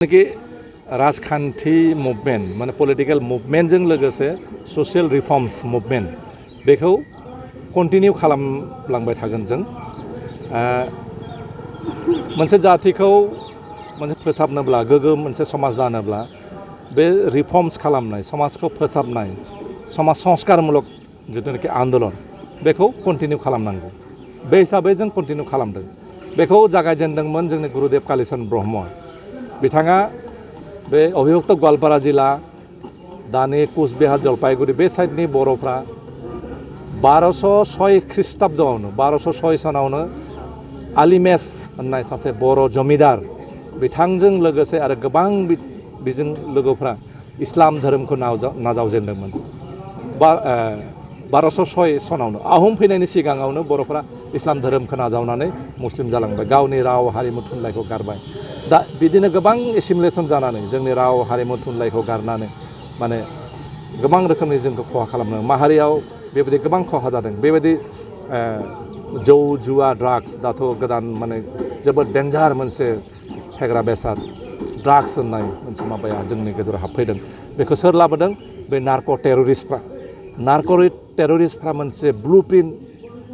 कि राजखान्थि मुभमेन्ट माने पलिटिकल मुभमेन्टजों लोगोसे ससियेल रिफर्मस मुभमेन्ट बेखौ कन्टिनिउ खालामलांबाय थागोन जों मोनसे जातिखौ मोनसे फोसाबनोब्ला गोग्गो मोनसे समाज दानोब्ला बे रिफर्मस खालामनाय समाजखौ फोसाबनाय समाज संस्कारमूलक जिथुनाखि आन्दलन बेखौ कन्टिनिउ खालामनांगौ बे हिसाबै जों कन्टिनिउ खालामदों बेखौ जागायजेनदोंमोन जोंनि गुरुदेव कालीचरण ब्रह्म बिथाङा बे अभिभक्त गवालपारा जिल्ला दानि कुचबिहार जलपाइगुरि बे साइडनि बर'फ्रा 1206 ख्रीष्टाब्दआवनो 1206 सनावनो आलिमेस होननाय सासे बर' जमिदार बिथांजों लोगोसे आरो गोबां बिजों लोगोफ्रा इस्लाम धोरोमखौ नाजावजेनदोंमोन 1206 सनावनो आहम फैनायनि सिगाङावनो बर'फ्रा इस्लाम धोरोमखौ नाजावनानै मुस्लिम जालांबाय गावनि राव हारिमु थुनलाइखौ गारबाय दा बिदिनो गोबां एसिमिलेसन जानानै जोंनि राव हारिमु थुनलाइखौ गारनानै माने गोबां रोखोमनि जोंखौ खहा खालामनो माहारियाव बेबायदि गोबां खहा जादों बेबायदि जौ जुवा ड्राग्स दाथ' गोदान माने जोबोद डेन्जार मोनसे फेग्रा बेसाद ड्राग्स होननाय मोनसे माबाया जोंनि गेजेराव हाबफैदों बेखौ सोर लाबोदों बे नार्क' टेररिस्टफ्रा मोनसे ब्लुप्रिन्ट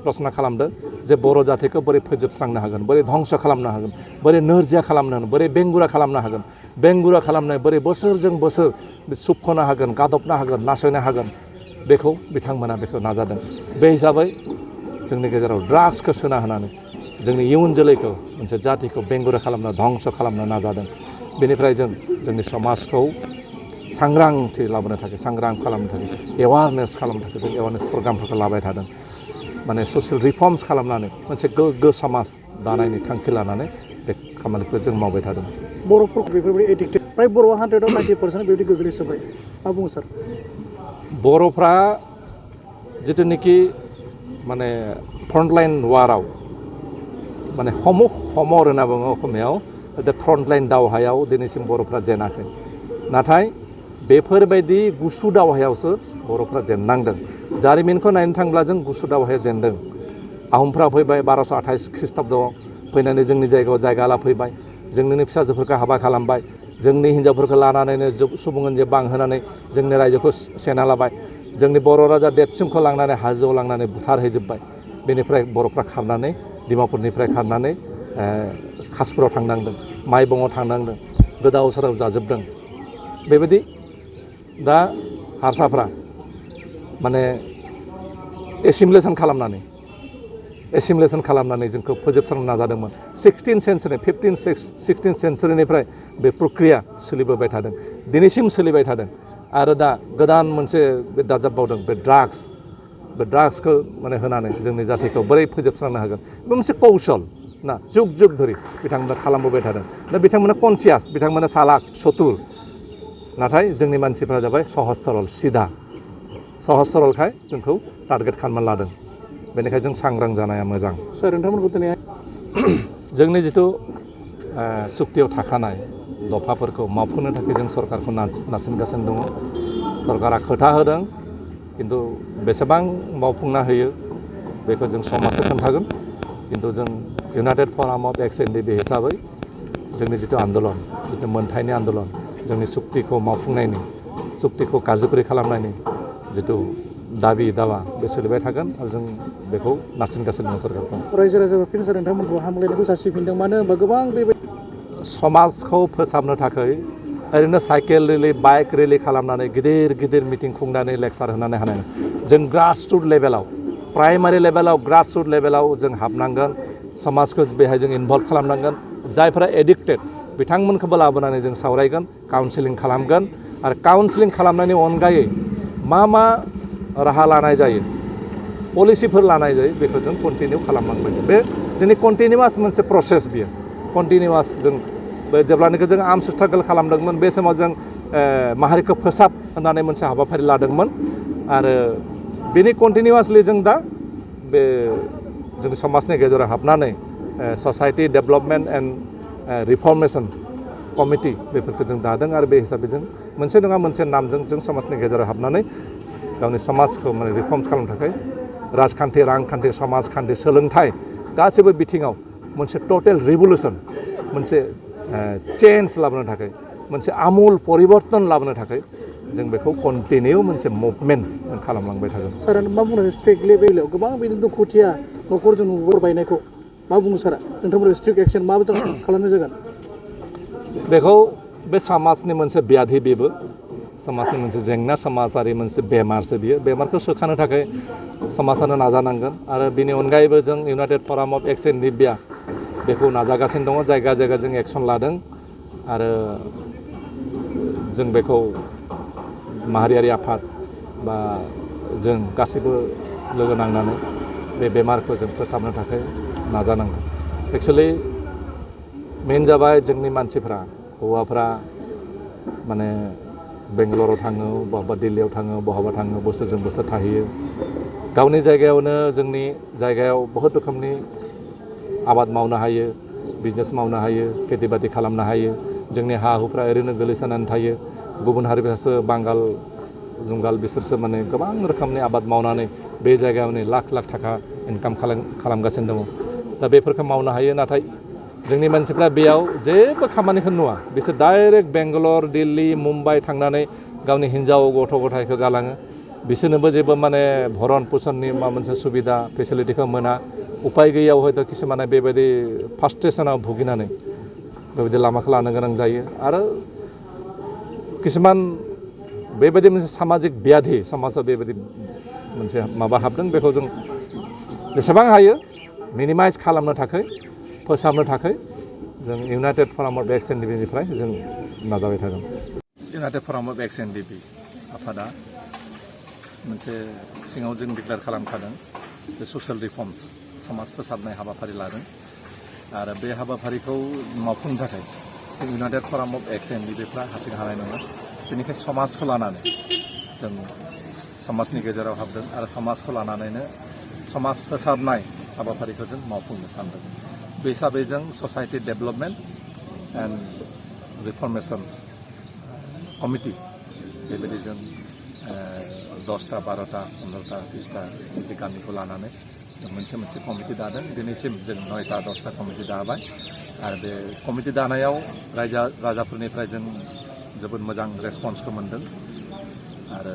रचना खालामदों जे बर' जातिखौ बोरै फोजोबस्रांनो हागोन बोरै धंस खालामनो हागोन बोरै नोरजिया खालामनो हागोन बोरै बेंगुरा खालामनो हागोन बेंगुरा खालामनाय बोरै बोसोरजों बोसोर सुबख'नो हागोन गादबनो हागोन नासयनो हागोन बेखौ बिथांमोना बेखौ नाजादों बे हिसाबै जोंनि गेजेराव ड्राग्सखौ सोना होनानै जोंनि इयुन जोलैखौ मोनसे जातिखौ बेंगुरा खालामनो धंस खालामनो नाजादों बेनिफ्राय जोंनि समाजखौ सांग्रांथि लाबोनो थाखाय सांग्रां खालामनो थाखाय एवारनेस खालामनो थाखाय जों एवारनेस प्रग्रामफोरखौ लाबाय थादों माने ससियेल रिफर्मस खालामनानै मोनसे गोग्गो समाज दानायनि थांखि लानानै बे खामानिखौ जों मावबाय थादों बर'फोरखौ बेफोरबायदि एडिक्टेड फ्राय बर'आ 100आव 90% बेबायदि गोग्लैसोबाय मा बुङो सार बर'फ्रा जिथुनिखि माने फ्रन्टलाइन वाराव माने हमर होनना बुङो असमियाव बे फ्रन्टलाइन दावहायाव दिनैसिम बर'फ्रा जेनाखै नाथाय बेफोरबायदि गुसु दावहायावसो बर'फ्रा जेननांदों जारिमिनखौ नायनो थांब्ला जों गुसु दावहाया जेनदों आहमफ्रा फैबाय 1228 ख्रीष्टाब्दआव फैनानै जोंनि जायगायाव जायगा लाफैबाय जोंनिनो फिसाजोफोरखौ हाबा खालामबाय जोंनि हिन्जावफोरखौ लानानैनो सुबुं अनजिमा बांहोनानै जोंनि रायजोखौ सेना लाबाय जोंनि बर' राजा देबसिमखौ लांनानै हाजोआव लांनानै बुथारहैजोब्बाय बेनिफ्राय बर'फ्रा खारनानै डिमापुरनिफ्राय खारनानै खासपुराव थांनांदों माइबङाव थांनांदों गोदाव सोराव जाजोबदों बेबायदि दा हारसाफ्रा माने एसिमिलेसन खालामनानै जोंखौ फोजोबस्रांनो नाजादोंमोन 16 सेन्सुरि 16 सेन्सुरिनिफ्राय बे प्रक्रिया सोलिबोबाय थादों दिनैसिम सोलिबाय थादों आरो दा गोदान मोनसे बे दाजाबबावदों बे ड्राग्सखौ माने होनानै जोंनि जातिखौ बोरै फोजोबस्रांनो हागोन बे मोनसे कौशल ना जुग धरि बिथांमोना खालामबोबाय थादों दा बिथांमोना कनसियास बिथांमोना सालाक चतुर नाथाय जोंनि मानसिफ्रा जाबाय सहज सरल सिदा सहज सरलखाय जोंखौ टारगेट खालामना लादों बेनिखायनो जों सांग्रां जानाया मोजां सार नोंथांमोनखौ दिनै जोंनि जिथु सुक्तियाव थाखानाय दफाफोरखौ मावफुंनो थाखाय जों सरकारखौ नारसिनगासिनो दङ सरकारा खोथा होदों खिन्थु बेसेबां मावफुंना होयो बेखौ जों समाजसो खोन्थागोन खिन्थु जों इउनाइटेड फराम अफ एक्स एनडिपि हिसाबै जोंनि जिथु आन्दलन जिथु मोनथायनि आन्दलन जोंनि सुक्तिखौ मावफुंनायनि सुक्तिखौ कारज'करि खालामनायनि जिथु दाबि दावा बे सोलिबाय थागोन आरो जों बेखौ नारसिनगासिनो दङ सरकारखौ रायजो राजाफोर सार नोंथांमोनखौ हामलायनायखौ जासिफिनदों मानो होनबा गोबां बेबायदि समाजखौ फोसाबनो थाखाय ओरैनो साइकेल रेलि बाइक रेलि खालामनानै गिदिर मिटिं खुंनानै लेक्सार होनानै हानाय जों ग्रासरुट लेभेलाव प्राइमारि लेभेलाव ग्रासरुट लेभेलाव जों हाबनांगोन समाजखौ बेहाय जों इनभल्भ खालामनांगोन जायफोरा एडिक्टेड बिथांमोनखौबो लाबोनानै जों सावरायगोन काउन्सिलिं खालामगोन आरो काउन्सिलिं खालामनायनि अनगायै मा राहा लानाय जायो पलिसिफोर लानाय जायो बेखौ जों कन्टिनिउ खालामनांबाय बे जोंनि कन्टिनिउवास मोनसे प्रसेस बियो कन्टिनिउवास जों जेब्लानाखि जों आर्म्स स्ट्रागल खालामदोंमोन बे समाव जों माहारिखौ फोसाब होननानै मोनसे हाबाफारि लादोंमोन आरो बेनि कन्टिनिउवासलि जों दा बे जोंनि समाजनि गेजेराव हाबनानै society development and reformation committee बेफोरखौ जों दादों आरो बे हिसाबै जों मोनसे नङा मोनसे नामजों जों समाजनि गेजेराव हाबनानै गावनि समाजखौ माने रिफर्मस खालामनो थाखाय राजखान्थि रांखान्थि समाजखान्थि सोलोंथाइ गासैबो बिथिङाव मोनसे टटेल रिभलिउसन मोनसे चेन्ज लाबोनो थाखाय मोनसे आमुल परिबर्तन लाबोनो थाखाय जों बेखौ कन्टिनिउ मोनसे मुभमेन्ट जों खालामलांबाय थागोन। सारा मा बुङो स्ट्रिक्ट लेभेलाव गोबां बिदिनो दुखुथिया न'खरजों नुबोर बायनायखौ मा बुङो सारा नोंथांमोना स्ट्रिक्ट एक्सन माबायदि खालामनाय जागोन? बेखौ बे समाजनि मोनसे ब्याधि बेबो समाजनि मोनसे जेंना समाजारि मोनसे बेमारसो बियो बेमारखौ सोखानो थाखाय समाजानो नाजानांगोन आरो बिनि अनगायैबो जों united front of X and Libya बेखौ नाजागासिनो दङ जायगा जायगा जों एक्सन लादों आरो जों बेखौ माहारियारि आफाद बा जों गासैबो लोगो नांनानै बे बेमारखौ जों फोसाबनो थाखाय नाजानांगोन। एक्सुवेलि मेन जाबाय जोंनि मानसिफ्रा हौवाफ्रा माने बेंगलराव थाङो बहाबा दिल्लीयाव थाङो बहाबा थाङो बोसोरजों बोसोर थाहैयो गावनि जायगायावनो जोंनि जायगायाव बहुत रोखोमनि आबाद मावनो हायो बिजनेस मावनो हायो खेथि बाथि खालामनो हायो जोंनि हा हुफ्रा ओरैनो गोलैसोनानै थायो गुबुन हारिफ्रासो बांगाल जुंगाल बिसोरसो माने गोबां रोखोमनि आबाद मावनानै बे जायगायावनो लाख लाख थाखा इनकाम खालामगासिनो दङ दा बेफोरखौ मावनो हायो नाथाय जोंनि मानसिफ्रा बेयाव जेबो खामानिखौ नुवा बिसोर डाइरेक्ट बेंगालर दिल्ली मुम्बाइ थांनानै गावनि हिन्जाव गथ' गथायखौ गालाङो बिसोरनोबो जेबो माने भरन पोषणनि माबा मोनसे सुबिदा फेसिलिटिखौ मोना उपाय गैयाव हयथ' किसुमाना बेबायदि फ्रास्ट्रेसनाव भुगिनानै बेबायदि लामाखौ लानो गोनां जायो आरो किसुमान बेबायदि मोनसे सामाजिक ब्याधि समाजाव बेबायदि मोनसे माबा हाबदों बेखौ जों जेसेबां हायो मिनिमाइज खालामनो थाखाय फोसाबनो थाखाय जों united front of X and लिबिनिफ्राय जों नाजाबाय थागोन। United front of X and लिबि आफादा मोनसे सिङाव जों डिक्लेयार खालामखादों जे ससियेल रिफर्मस समाज फोसाबनाय हाबाफारि लादों आरो बे हाबाफारिखौ मावफुंनो थाखाय United front of X and लिबिफ्रा हारसिं हानाय नङा बेनिखायनो समाजखौ लानानै जों समाजनि गेजेराव हाबदों आरो समाजखौ लानानैनो समाज फोसाबनाय हाबाफारिखौ जों मावफुंनो सानदों बे हिसाबै जों society development and reformation committee बेबायदि जों 10टा 12टा 15टा 20टा बिदि गामिखौ लानानै जों मोनसे कमिटि दादों दिनैसिम जों 9टा 10टा कमिटि दाबाय आरो बे कमिटि दानायाव राजाफोरनिफ्राय जों जोबोद मोजां रेसपन्सखौ मोन्दों आरो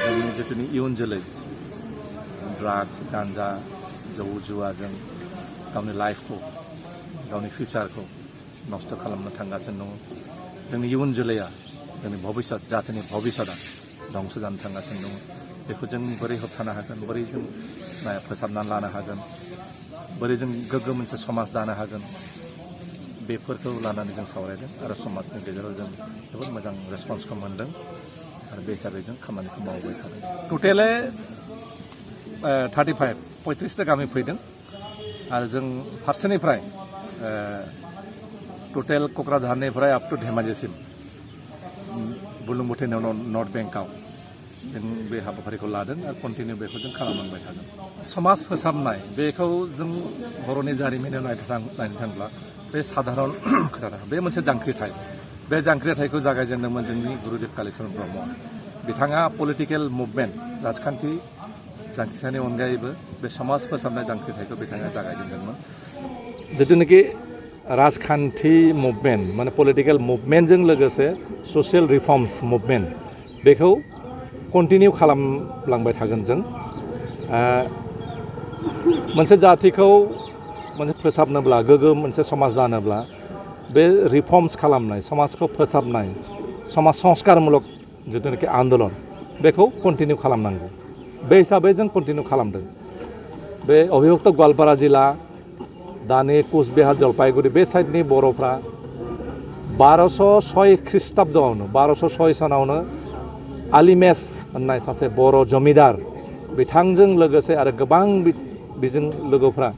जोंनि जितुनि इयुन जोलै ड्राग्स गान्जा जौ जुवाजों गावनि लाइफखौ गावनि फिउचारखौ नस्थ' खालामनो थांगासिनो दङ जोंनि इयुन जोलैया जोंनि भबिष्यत जातिनि भबिष्यतआ धंस' जानो थांगासिनो दङ बेखौ जों बोरै होबथानो हागोन बोरै जों फोसाबनानै लानो हागोन बोरै जों गोग्गो मोनसे समाज दानो हागोन बेफोरखौ लानानै जों सावरायदों आरो समाजनि गेजेराव जों जोबोद मोजां रेसपन्सखौ मोन्दों आरो बे हिसाबै जों खामानिखौ मावबाय थादों टटेलै 35टा गामि फैदों आरो जों फारसेनिफ्राय टटेल क'क्राझारनिफ्राय आप टु धेमाजिसिम बुरलुंबुथुर नर्थ बेंकआव जों बे हाबाफारिखौ लादों आरो कन्टिनिउ बेखौ जों खालामलांबाय थागोन समाज फोसाबनाय बेखौ जों बर'नि जारिमिनाव नायनो थांब्ला बे साधारन खोथा नङा बे मोनसे जांख्रिथाय बे जांख्रिथायखौ जागायजेनदोंमोन जोंनि गुरुदेब कालिचरन ब्रह्म बिथाङा पलिटिकेल मुभमेन्ट राजखान्थि जांख्रिथायनि अनगायैबो बे समाज फोसाबनाय जांख्रिथायखौ बिथाङा जागायजेनदोंमोन जितुनिखि राजखान्थि मुभमेन्ट माने पलिटिकेल मुभमेन्टजों लोगोसे ससियेल रिफर्मस मुभमेन्ट बेखौ कन्टिनिउ खालामलांबाय थागोन जों मोनसे जातिखौ मोनसे फोसाबनोब्ला गोग्गो मोनसे समाज दानोब्ला बे रिफर्मस खालामनाय समाजखौ फोसाबनाय समाज संस्कारमूलक जितुनिखि आन्दलन बेखौ कन्टिनिउ खालामनांगौ बे हिसाबै जों कन्टिनिउ खालामदों बे अभिभक्त गवालपारा जिल्ला दानि कुचबिहार जलपाइगुरि बे साइडनि बर'फ्रा 1206 ख्रीष्टाब्दआवनो 1206 सनावनो आलिमेस होननाय सासे बर' जमिदार बिथांजों लोगोसे आरो गोबां बिजों लोगोफ्रा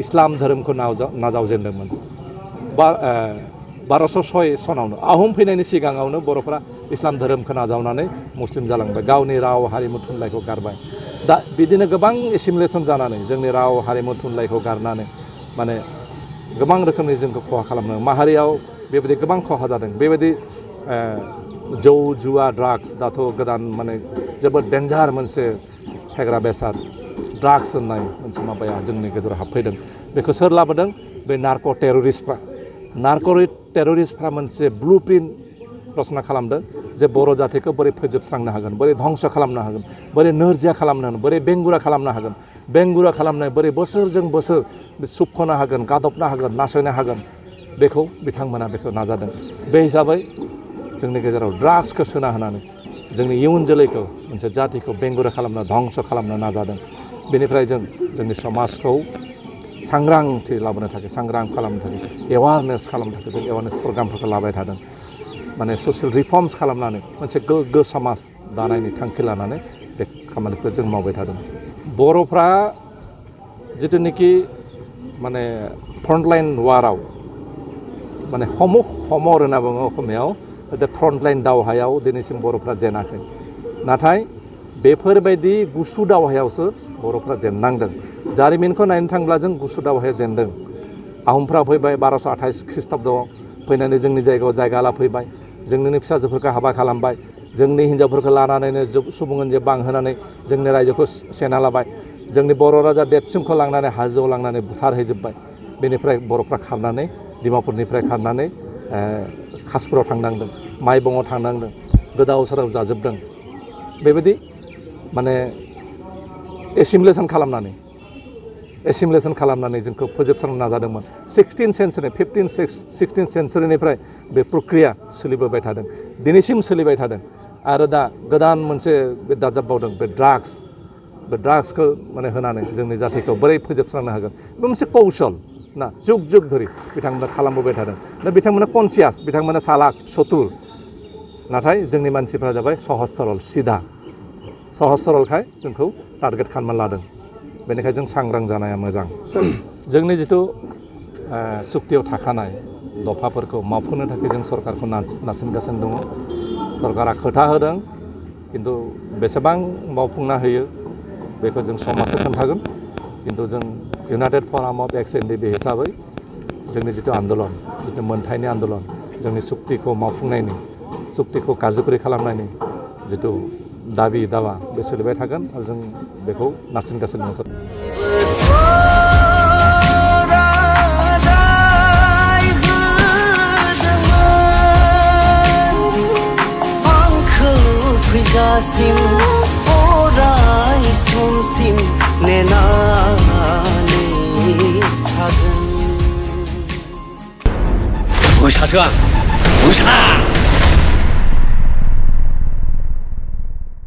इस्लाम धोरोमखौ नाजावजेनदोंमोन 1206 सनावनो आहम फैनायनि सिगाङावनो बर'फ्रा इस्लाम धोरोमखौ नाजावनानै मुस्लिम जालांबाय गावनि राव हारिमु थुनलाइखौ गारबाय दा बिदिनो गोबां एसिमिलेसन जानानै जोंनि राव हारिमु थुनलाइखौ गारनानै माने गोबां रोखोमनि जोंखौ खहा खालामनो माहारियाव बेबायदि गोबां खहा जादों बेबायदि जौ जुवा ड्राग्स दाथ' गोदान माने जोबोद डेन्जार मोनसे फेग्रा बेसाद ड्राग्स होननाय मोनसे माबाया जोंनि गेजेराव हाबफैदों बेखौ सोर लाबोदों बे नार्क' टेररिस्टफ्रा नार्क'टिक टेररिस्टफ्रा मोनसे ब्लुप्रिन्ट रचना खालामदों जे बर' जातिखौ बोरै फोजोबस्रांनो हागोन बोरै धंस खालामनो हागोन बोरै नोरजिया खालामनो हागोन बोरै बेंगुरा खालामनो हागोन बेंगुरा खालामनाय बोरै बोसोरजों बोसोर सुख'नो हागोन गादबनो हागोन नासयनो हागोन बेखौ बिथांमोना बेखौ नाजादों बे हिसाबै जोंनि गेजेराव ड्राग्सखौ सोना होनानै जोंनि इयुन जोलैखौ मोनसे जातिखौ बेंगुरा खालामनो धंस खालामनो नाजादों बेनिफ्राय जों जोंनि समाजखौ सांग्रांथि लाबोनो थाखाय सांग्रां खालामनो थाखाय एवारनेस खालामनो थाखाय जों एवारनेस प्रग्रामफोरखौ लाबाय थादों माने ससियेल रिफर्मस खालामनानै मोनसे गोग्गो समाज दानायनि थांखि लानानै बे खामानिखौ जों मावबाय थादों बर'फ्रा जिथुनिखि माने फ्रन्टलाइन वाराव माने हमुख हमर होनना बुङो असमियाव बे फ्रन्टलाइन दावहायाव दिनैसिम बर'फ्रा जेनाखै नाथाय बेफोरबायदि गुसु दावहायावसो बर'फ्रा जेननांदों जारिमिनखौ नायनो थांब्ला जों गुसु दावहाया जेनदों आहमफ्रा फैबाय 1228 ख्रीष्टाब्दआव फैनानै जोंनि जायगायाव जायगा लाफैबाय जोंनिनो फिसाजोफोरखौ हाबा खालामबाय जोंनि हिन्जावफोरखौ लानानैनो सुबुं अनजिमा बांहोनानै जोंनि रायजोखौ सेना लाबाय जोंनि बर' राजा देरसिमखौ लांनानै हाजोआव लांनानै बुथारहैजोब्बाय बेनिफ्राय बर'फ्रा खारनानै डिमापुरनिफ्राय खारनानै खासपुराव थांनांदों माइबङाव थांनांदों गोदाव सोराव जाजोबदों बेबायदि माने एसिमिलेसन खालामनानै जोंखौ फोजोबस्रांनो नाजादोंमोन 16 सेन्सुरि 16 सेन्सुरिनिफ्राय बे प्रक्रिया सोलिबोबाय थादों दिनैसिम सोलिबाय थादों आरो दा गोदान मोनसे बे दाजाबबावदों बे ड्राग्सखौ माने होनानै जोंनि जातिखौ बोरै फोजोबस्रांनो हागोन बे मोनसे कौशल ना जुग जुग धरि बिथांमोना खालामबोबाय थादों दा बिथांमोना कनसियास बिथांमोना सालाक चतुर नाथाय जोंनि मानसिफ्रा जाबाय सहज सरल सिदा सहज सरलखाय जोंखौ टारगेट खालामना लादों बेनिखायनो जों सांग्रां जानाया मोजां जोंनि जिथु सुक्तियाव थाखानाय दफाफोरखौ मावफुंनो थाखाय जों सरकारखौ नारसिनगासिनो दङ सरकारा खोथा होदों खिन्थु बेसेबां मावफुंना होयो बेखौ जों समाजो खोन्थागोन खिन्थु जों इउनाइटेड फराम अफ एक्स एनडिबि हिसाबै जोंनि जिथु आन्दलन जिथु मोनथायनि आन्दलन जोंनि सुक्तिखौ मावफुंनायनि सुक्तिखौ कारज'करि खालामनायनि जिथु दाबि दावा बे सोलिबाय थागोन आरो जों बेखौ नारसिनगासिनो दङ फैजासिम अराय समसिम नेनानै थागोन मोसासो आं मोसा